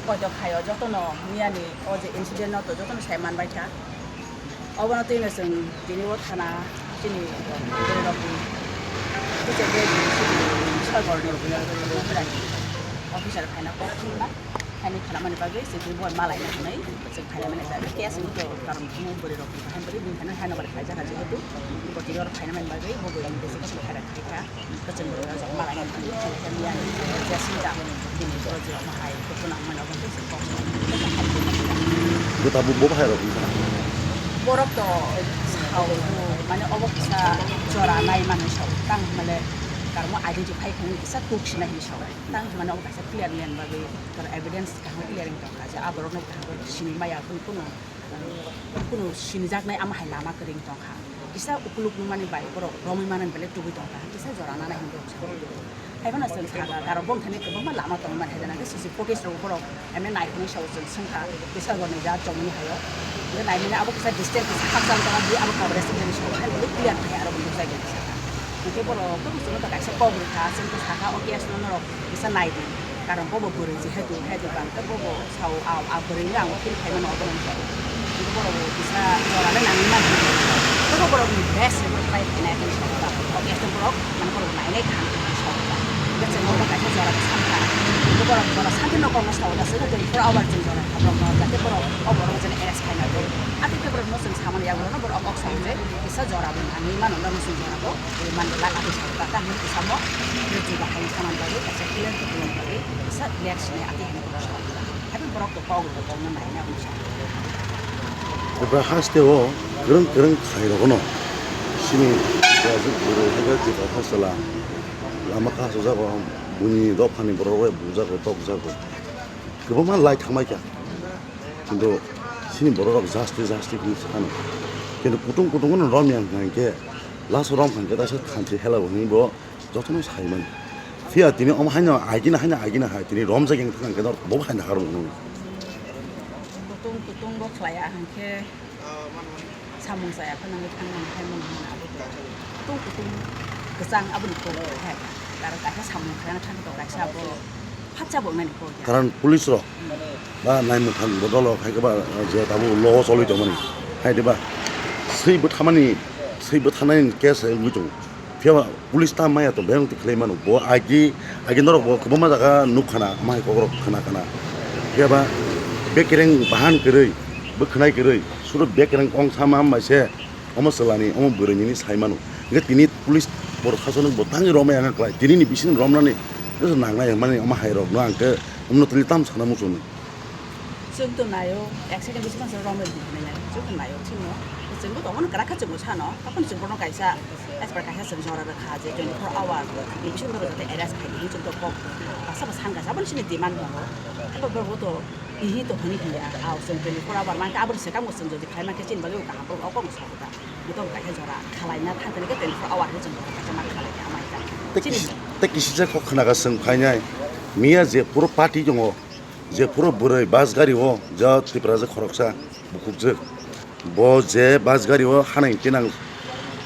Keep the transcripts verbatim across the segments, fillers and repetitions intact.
Koito khaio jotono miyani o je incident no to jotono sai manbai kha. Obono twi no chwng tini o thana chini bwrwi rokni kiching de chini sorkar ni officer phaina kok thumna khaini khanamani bagwi chwng tini bo malaina hwnwi chwng phaina mani jagwi case ni to karon thumwi bwrwi rokni bahai bwrwi bini thani haino bar khaijak jehetu bo tini oro phaina mani bagwi bo bwrwi ni bisi kok khaira khaikha. Kwchwng rok malaina thangwi thangwi thangwi ani je sinta bini borok je omo hai dukhu nangmani obo khe se kok. Bo tabuk bo bahai rok wngkha. Borok to sao, mane obo kisa jora nai manwi sao, tang hwnmale karmo identify khainani kisa tuk sinai hinwi sao, tang hwnmane obo kaisa clear ni bagwi evidence kaham clear wngkha je a borokno kaham sinimaya kunu kunu. Kunu sinijaknai ama hai lama kwrwi tongkha. Kisa ukuluk nungmani bai borok romwi manani belai tubui tongkha. Kisa jora nana hinwi borok sakha. Haiphano chwng sakha, aro bongthani kwbangma lama tongmani hai jana khe C C footage rok borok emne naiphuru sao chwng swngkha. Kisa jora ni jat chongmani haio. Hwnkhe naimani abo kisa distance kisa hakchal tongma di abo coverage wngmani sao. Hai borok clear khai aro borok jagani sakha. Hwnkhe borok to chwngno to kaisa kok rwkha, chwng to sakha o case no norok kisa naidi. Karon bobo bwrwi jehetu, hetu bang khe bobo sao, a, a bwrwino ang phil khaimano obono wngkha. Borok bo kisa jora le nangwi mano. Tei borok ni best se borok try khainai tong sao ba. O case borok mane borok nainai kaham khe sao ba. Hwnkhe chwng borok kaisa jora khe sakha. Hwnkhe borok jora santi no kokno sao da se twenty four hour chwng jora kha borok no jate borok o borok jene arrest khaina do. Ati khe borok no chwng samani yago no borok ok sao je kisa jora bo nangwi mano, no chwng jora bo. Manjak lak ati sakha ta hwn kisa mo, je chuba hai saman bagwi kaisa clear khe tongmani bagwi kisa clear sinai ati hwn kok sakha. Haikhe borok to kok rok kokno naina hwn sakha. Ebra haste o kwrwng kwrwng khai rokno sini bwrwi hai khe chuba ha sala lama kasu jago buini dophani borok rok bujago tokjago kwbangma lai thangbai kha. Kintu sini borok rok jasti jasti hinwi sa ano. Kintu kutung kutung no rom yang hwnkha hinkhe last rom hwnkha kaisa thanchi hela bo hinwi bo jotono sai mani. Phiya tini omo haino agina haino agina hai tini rom jageng thang khe bo haino harung no. Kutung kutung bo khlai ya hinkhe samung chaya phano nangwi thang mani hai mani hwnwi abo kutung kutung kwchang aboni kok hai. Karon kaisa samung khlaina thang khe to kaisa abo phatsa bo wngnani kok ya. Karon police rok ba naimwthang bodol rok hai khe ba je tabuk logo cholwi tongmani hai de ba swi bwthamani swi bwthanani case wngwi tongo. Phiya ba police ta maya to beng twi khlai mano. Bo agi agi norok bo kwbangma jaga nuk khana ama hai kokrok khana khana. Phiya ba bekereng bahan kwrwi bwkhwnai kwrwi suro bekereng kong sama mai se omo chwlani omo bwrwi nini sai mano. Hwnkhe tini police borok sasono bo tangwi romwi ang khlai tini ni bising romnani nangnai hwnmani omo hai rokno ang khe omo tini tam sana muchungo. Chwng to naio, ek second bisingo chwng romwi hinwi nai. Chwng to naio, chwngno. Chwngbo tongmani kwrak khe chwngbo sano. Tokon chwng bono kaisa, as per kaisa chwng jora rwkha je twenty four hour ni bisingo jate arrest khai di, chwng to kok. Basa bo san kaisa, aboni sini demand tongo. Abo borok to ihi to hwnwi hiya, ao chwng twenty four hour mankhe aboni swkang bo chwng jodi khai mankhe chini bagwi kaham borok o kokno sago ta. Bo to kaisa jora khalaina thangkhe twenty four hour hinwi chwng jora kaisa ma khalaikha, ama kha. Tei Chini kisi-, tei kisisa kok khna kha chwng phainai. Miya je puro party tongo. Je phuru bwrwi bus gari o ja Tiprasa khoroksa bukhukjwk, bo je bus gari o hanai tenang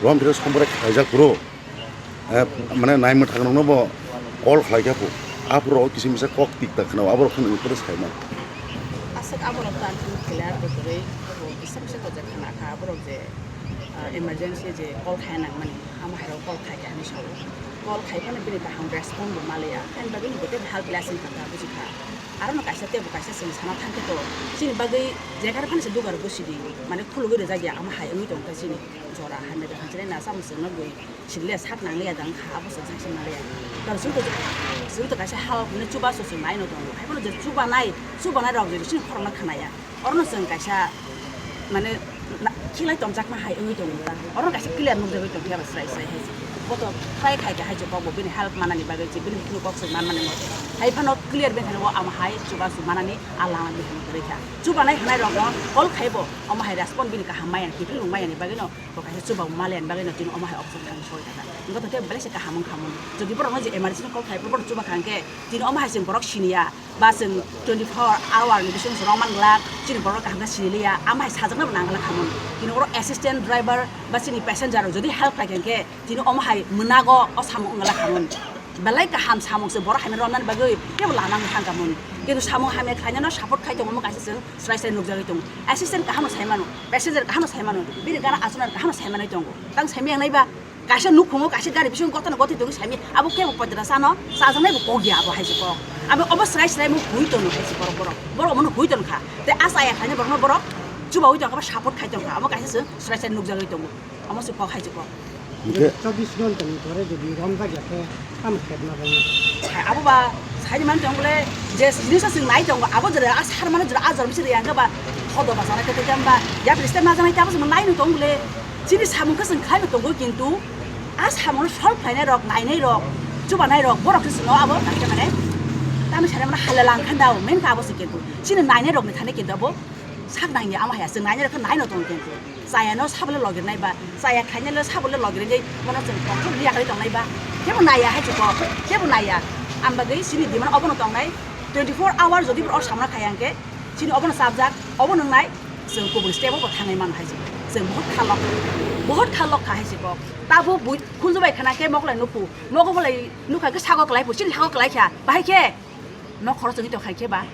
rom thre sombore khaijak phuru, eh, mane naimwthang rokno bo call khlai kha phu. Aphuru o kisa misa kok tik tak khna o, aborok khna phuru sai ma. Aswk aborok to ang clear bo kwrwi, bo kisa misa kok je khna kha, aborok je, ah, emergency je call khai nang mani, amo hai rok call khai kha hinwi sao. Call khai phano bini kaham respond bo ma liya, haini bagwi ni bo tei helpless wng kha, buji kha. Aro no kaisa teibo kaisa chwng sana thang khe to chini bagwi jekhar phano se dugar bo sidi mane khulugwi rijak ya, omo hai wngwi tong kha chini jora hande de hanchine na samung chwngno gwi sidi le sak nang liya dang kha abo chwng sak se nang liya. Tamo chwng to chwng to kaisa hal hwnwi chubachu chwng nai no tongo, hai phano je chubanai chubanai rok je chini khorang no khna ya. Orono chwng kaisa, mane, na-, khilai tongjakma hai wngwi tongo ta. Orono kaisa clear nukjagwi tongkhe abo srai srai hai se. Bo to try khai kha hai se kokbo bini help manani bagwi se, bini bikni kok se manmani mo. Hai phano clear bini thani o amo hai chubachu manani a lama bini thani kwrwi kha. Chubanai hwnai rokno call khaibo omo hai respond bini kaham maya, kiphilmung mayani bagwino bo kaisa chuba maliani bagwino tini omo hai option thani soi kha ta. Wngkha to khe belai se kaham wngkha mun. Jodi borokno je emergency call khai, borok chuba kha hwnkhe tini omo hai se borok siniya. Ba chwng twenty four hour ni bisingo chwng rwmani glak, chini borok kaham khe sini liya, amo hai sajaknai bo nang glak hamoni. Tini oro assistant driver ba chini passenger rok jodi help khai kha khe, tini omo hai mwnago o samung wng glak hamoni. Belai kaham samung se borok hamya romnani bagwi tebo lama wngwi thangkha mani. Kintu samung hamya khlainano support khai tongo, omo kaisa chwng srai srai nukjagwi tongo. Assistant kaham no sai mano, passenger kaham no sai mano, bini gana achuknani kaham no sai manwi tongo. Tang sai maya nai ba, kaisa nukhungo kaisa gari bisingo gotano gotwi tongwi sai maya, abo kebo podra chano chajaknai bo kok ya abo hai se kok. Abo obo srai srai mo hui tongo hai se borok borok. Borok omono hui tongkha. Tei a chaya khlainai borokno borok chubaui tongkha ba support khai tongkha. Abo kaisa chwng srai srai nukjagwi tongo. Omo se kok hai se kok. Hingke chobbish ghonta ni pore jodi romjak ya khe tamo khetna rwngya. Abo ba saimani tong bole je jinisa chwng nai tongo abo jora a sar mano jora a jora bisi yang ba khodo ba sana kete jamba ya bisi ma janai tabo chwng nai no tong bole chini samung khe chwng khlai no tongo kintu a samung solve khlainai rok nainai rok chubanai rok borok se chwng abo nai mane tamo sare mane hala lang khan dao men ka abo se kintu chini nainai rok ni thani kintu abo sak nangya ama haya chwng nainai rok khe nai no tong kintu. Chaya no sabole logirnai ba, chaya khainai le sabole logirnai, bono chwng kok thok yakri tongnai ba, kebo naiya hai chukok, kebo naiya. Ang bagwi chini demand obono tongnai, twenty four hour jodi boro samna khai hwnkhe, chini obono chapjak, obo nwngnai, chwng kubui step o bo thangwi mano hai chukok. Chwng buhut khalok, buhut khalok kha hai chukok. Tabo bui khunju bai khana khe moklai nukhu, nogo bolai nukha khe sago klai phu, chini sago klai kha, bahai khe. Nok khoro chwngwi tongkha khe ba,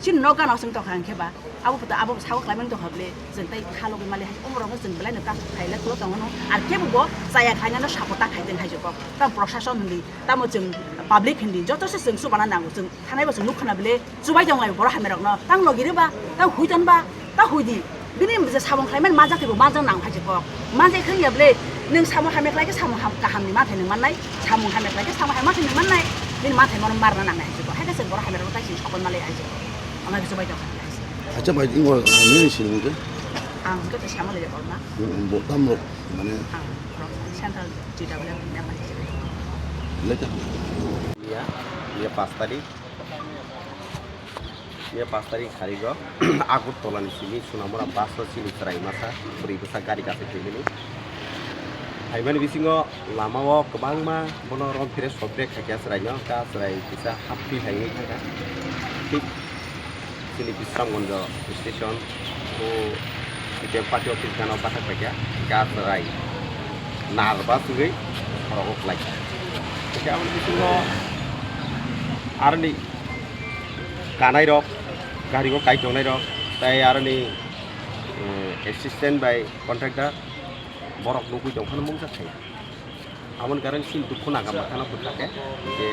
chini nok gana chwng tongkha khe ba, abo photo abo sago khlaimani tongkha bole, chwng tai kha logwi mali hai, umrok no chwng belai no kasu khaile kholo tongo no, ar kebo bo chaya khaina no support ta khai tong hai jokok, tamo proshashan hwnwi, tamo chwng public hwnwi, joto se chwng chubana nango, chwng thanai bo chwng nuk khna bole, chubai tong lai borok hamya rok no, tang logi re ba, tang hui ton ba, Ta hui di. Bini je samung khlaimani manjak tei bo manjak nang hai se kok. Manjak khe wngya bole nwng samung hamya khlai khe samung ham kaham ni mathai nwng mannai. Samung hamya khlai khe samung hamya mathai nwng mannai. Bini mathai mono marna nangnai hai se kok. Hai khe se borok hamya rok tai se sokol malai hai se kok. Ama khe chubai tong hai se. Acha bai ingo nini sinung khe? Ang khe sama le borok na. Bo tam rok mane. Ang rok central T W F ni member hai se. Leta. Iya, iya pas tadi. Ye pas tarik kharigo Agartala ni simi Sonamura bus o chini chwrai masa bwrwi bwsa gari kasai phaimani. Phaimani bisingo lama o kwbangma bono rom phire sodrek khaikha chwraino, ka chwrai kisa happi hai wngwi thangkha. Thik chini Bisramganj station o C P M party office gana o bwthak paikha, ka chwrai nervous wngwi khorogo kwlaikha. Hwnkhe aboni bisingo aroni kanai rok, gari o kai tongnai rok, tai aroni, eh, assistant bai contractor borok nugwi tongphano mungsa thai. Aboni karon chini dukhu naga mathano bwkha khe je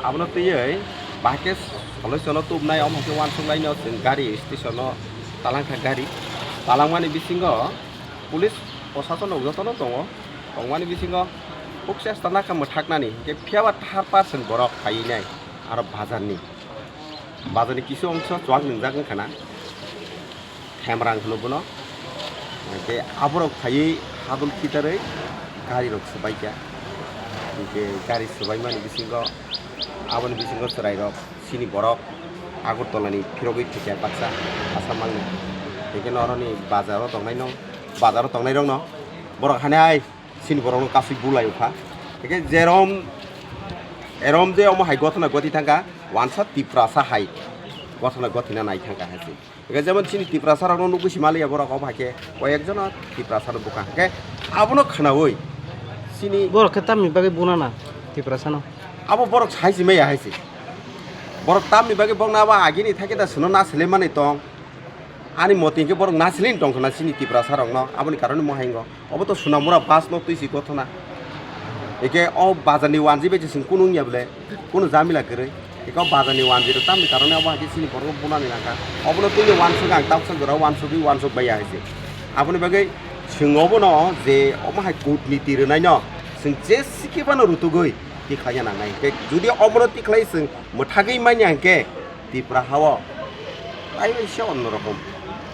abono twiwi bahai khe solution o tubnai, omo hai khe uansuk laino chwng gari station o talangkha gari. Talangmani bisingo police prosason rok jotono tongo, tongmani bisingo huk chesta nakha mwthaknani, hinkhe phiyaba thar percent borok phaiwi nai aro bazarni. Bazarni kisu ongso chuak nwngjak wngkha na, Themrang hwno bono. Hinkhe aborok phaiwi hadul khitarwi gari rok swbaikha. Hinkhe gari swbaimani bisingo aboni bisingo chwrairok chini borok Agartala ni phirogwi thwikha baksa Assam mangni. Hinkhe noroni bazaro tongnaino, bazaro tongnairokno borok hanai. Chini borokno kasui bulai wngkha. Hingke jerom, erom je omo hai gothana goti thangkha, wansa Tiprasa hai gothana gothina nai thangkha hai se. Hingke jemon chini Tiprasa rokno nugui si maliya borok obo hai khe koyek jono Tiprasa no bukha. Hingke abono khwnaui chini borok khe tamni bagwi bunana Tiprasa no? Abo borok sai si maya hai se. Borok tamni bagwi bokna abo agini thake da sono na sele mani tong. Ani moti hingke borok nasilin tongkhana chini Tiprasa rokno, aboni karon mo haingo. Obo to Sonamura bus no twi si gothona. Hingke o bazar ni wanji bai se chwng kunu wngya bole, kunu jamila kwrwi. Hingke o bazar ni wanji rok tamni karon obo hai khe chini borok bunani nangkha. Obono twi uansuk ang tabsa jora uansugwi uansuk bai ya hai se. Aboni bagwi chwng obono je omo hai kutniti rwnai no chwng je sikhe bano rutugwi tikhlaiya nangnai. Hingke jodi obono tikhlai chwng mwthagwi manya hingke, Tipra ha o tai bai se onno rokom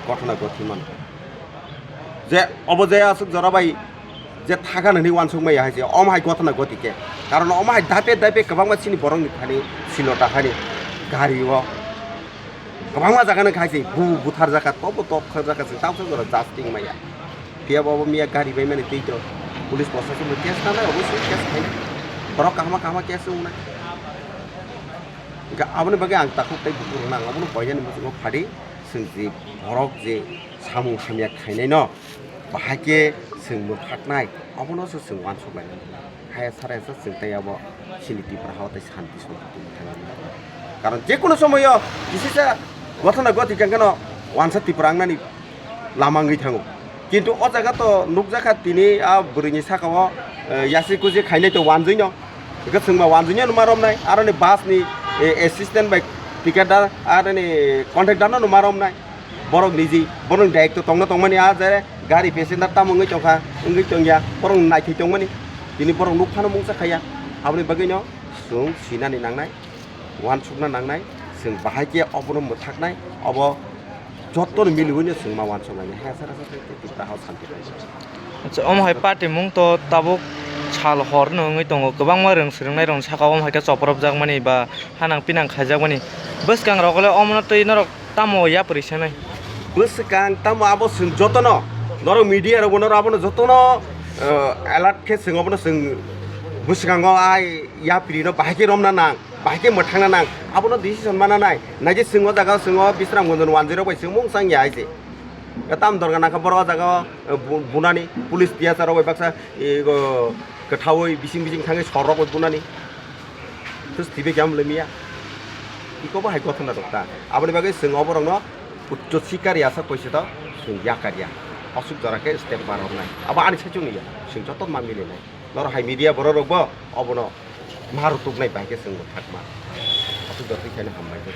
gothana gothi mano. Je obo je aswk jora bai je thagan hwnwi uansuk maya hai se, omo hai gothana goti khe. Karon omo hai daipe daipe kwbangma chini borokni thani silota hani gari o kwbangma jaga nang khai se bu buthar jaka tobo tok khar jaka se tausa jora jasting maya. Phiya bo obo miya gari bai mani twi to police proshasonno case nanai, obosoi case khai borok kahama kahama case wngnai. Hingke aboni bagwi ang takhuk tei bukhuk rwna ang abono koinani muchungo phadi, chwng je borok je samung hamya khainaino, bahai khe Chwng mwthaknai, obono se chwng uansuk lainai. Haya sara ya se chwng tei abo chini Tipra hao tei santi sompoti mwthangna nangkha. Karon je kono somoyo kisisa gothona goti kangkano uansa Tipra wngnani lama wngwi thango. Kintu o jaga to nukjakha tini a bwrwini sakao, eh, yasi kuji khainai to uanjwino. Hwnkhe chwngma uanjwino numa romnai, aroni bus ni, eh, assistant bai ticket dar, aroni contractor no numa romnai. Borok niji, borok daitw tongna tongmani a je gari passenger tamo wngwi tongkha, wngwi tongya, borok naithai tongmani. Tini borok nuk phano mungsa khaya. Aboni bagwino chwng sinani nangnai, uansukna nangnai, chwng bahai khe obono mwthaknai, obo jotono miliwino chwng ma uansuk lainai. Haya sara sara khe Tipra hao santi bai. Acha, omo hai party mung to tabuk sal hor no wngwi tongo, kwbangma rwng swrwngnai rokni saka omo hai khe chopropjakmani ba hanang pinang khaijakmani. Bwskang rok le omono twi norok tamo yapri sanai? Bwskang tamo abo chwng jotono, norok media rokbo norok abono jotono, eh, alert khe chwng obono chwng bwskango ai yapri no bahai khe romna nang. Bahai khe mwthangna nang, abono decision mana nai. Naikhe chwng o jaga o chwng o Bisramganj ni uanjwi rok bai chwng mungsa wngya hai se. Tam dorga nangkha borok o jaga o, eh, bu-, bunani, police T S R rok bai baksa, eh, go, kwthaui bising bising thangwi sor rok bai bunani. Just thibe khe amle miya. Iko bo hai gothona rok ta. Aboni bagwi chwng o borok no uccho sikari asa koise to chwng yakarya. Aswk jora khe step bar roknai. Abo ani saichung ni ya. Chwng joto ma milinai. Norok hai media borok rok bo obono ma rutuknai bai khe chwng bo thakma. Aswk jora khe khaina hambai khe.